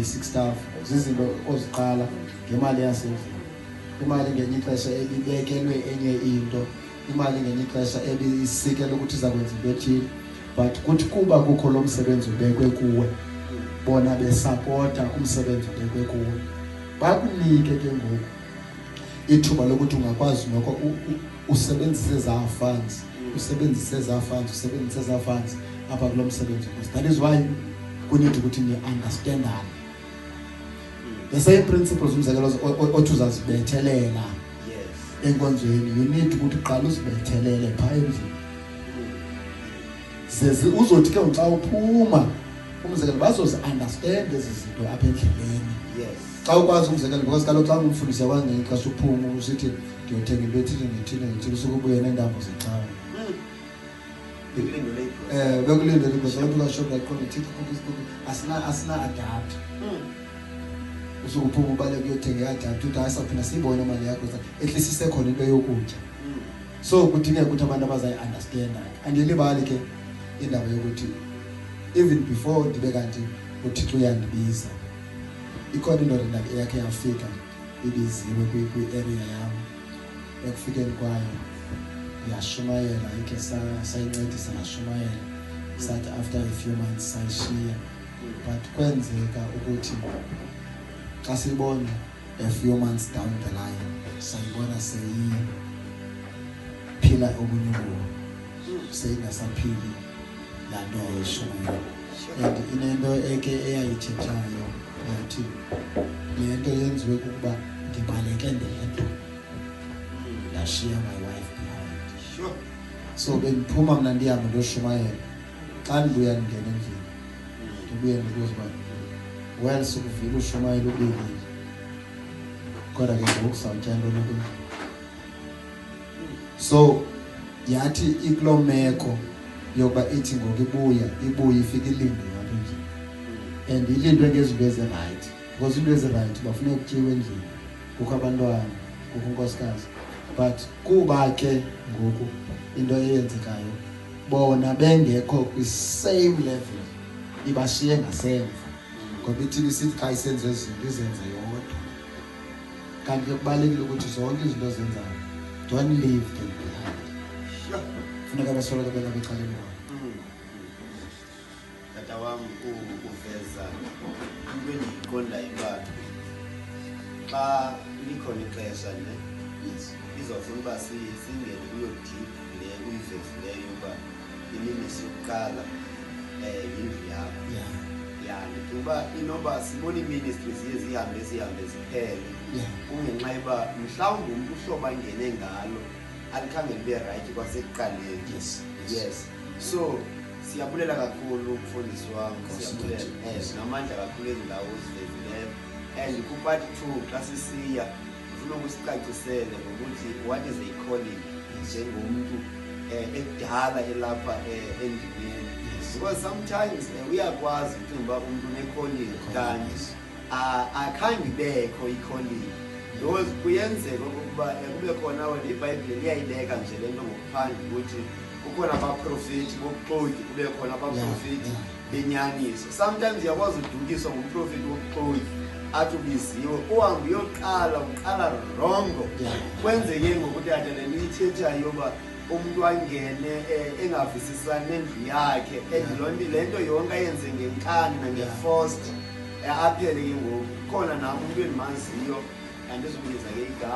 basic stuff, zizinto oziqala ngemali yasendlini, imali ngenye ixesha ebibekelwe enye into, imali ngenye ixesha ebisikelwe ukuthi iza kwenza into ethile, but kuthi kuba kukho lo msebenzi ubekwe kuwe, bona besapota kumsebenzi ubekwe kuwe, bakunike ke ngoku ithuba lokuthi ungakwazi noko usebenzise ezaa funds, usebenzise ezaa funds, usebenzise ezaa funds apha kulo msebenzi. That is why ku-need ukuthi ni-understandane. The same principles, umzekelo, othi uzazibethelela enkonzweni, you need ukuthi uqala uzibethelele phaa endlini. Zezi uzothi ke xa uphuma, umzekelo, bazozi-understand ezi zinto apha endleleni. Xa ukwazi, umzekelo, because kaloku xa ungumfundisi uyakwazi ngelinye ixesha uphuma usithi ndiyothenga into ethile nethile nethile, usuke ubuye neentambo zecawa. Bekulindele igrocery. Bekulindele igrocery, abantu kaShoprite qonde Thixo kukho isikhukhu asina adapter. Usuke uphuma ubaleke uyothenga i-adapter, uthi hayi, sawuphinda siyibone imali yakho, at least isekhona into yokutya. So kudingeka ukuthi abantu abazayi-understanda. Andilibali ke indaba yokuthi even before ndibe kanti uThixo uyandibiza, ikhona indoda eyakhe yafika ibiziwe kwi-area yam. Ekufikeni kwayo yashumayela, ikhe sayincedisa yashumayela, sathi after a few months sayishiya. But kwenzeka ukuthi xa siyibona a few months down the line, sayibona seyiphila obunye ubomi, seyingasaphili laa nto yayishumayela. And inento eke eyayithethayo, yathi le nto yenziwe kukuba ndibaleke ndedwa, ndashiya my wife behind. So bendiphuma mna ndihambe ndoshumayela, xa ndibuya ndingena endlini, ndibuye ndibuze uba, well, sukuvile ushumayela ubelile, kodwa ke ngoku sawutya ntoni apha endlini? So yathi ikuloo meko yokuba ithi ngoku ibuya, ibuye ifike ilindwe apha endlini, and ilindwe ngezinto ezi-right, because into ezi-right bafuneka kutyiwe endlini, kukho abantwana, kukho unkosikazi. But kuba ke ngoku into eyenzekayo, bona bengekho kwi-same level, ibashiye ngasemva, ngoba ithi isithi xa isenza izinto izenze yodwa. Kanti ke kubalulekile ukuthi zonke izinto ozenzayo, don't leave them behind. Funeka basoloko belapha ecaleni kwakho. Tata wam, uveza into endiyiqondayo uba xa likhona ixesha ne izofuna uba singene kuyo deep le uyivezileyo, uba i-ministry yokuqala yindlu yakho. Ya, ndicinga uba inoba sibona ii-ministry ziye zihambe zihambe ziphele kungenxa yoba mhlawumbi umntu uhlobo angene ngalo alikhange libe right kwasekuqaleni. Yes, so siyabulela kakhulu, mfundisi wam. Nkosi, Siyabulela. Tata. Sinamandla kakhulu ezi ndawo ozivezileyo, and ku-part two xa sisiya ndifuna ukusicacisele ngokuthi what is a calling njengomntu ekudala elapha endimeni, because sometimes uyakwazi ucinga uba umntu une-calling, kanti akhange ibekho i-calling, because kuyenzeka okokuba kube khona wena, iBhayibhile iyayibeka nje le nto ngokuphandle ukuthi kukhona abaprofethi bobuxoki, kube khona abaprofethi benyaniso. Sometimes uyakwazi udukiswa ngumprofethi wobuxoki, athi ubiziwe, uhambe uyoqala, uqala wrong. Kwenzeke ngoku, tata, le nto uyithethayo yoba umntu angene engavisisani nendlu yakhe, and loo nto, le nto yonke ayenze ngenkani nange-forced, aphele ke ngoku. Khona nam umntu endimaziyo, andizukubiza ke igama.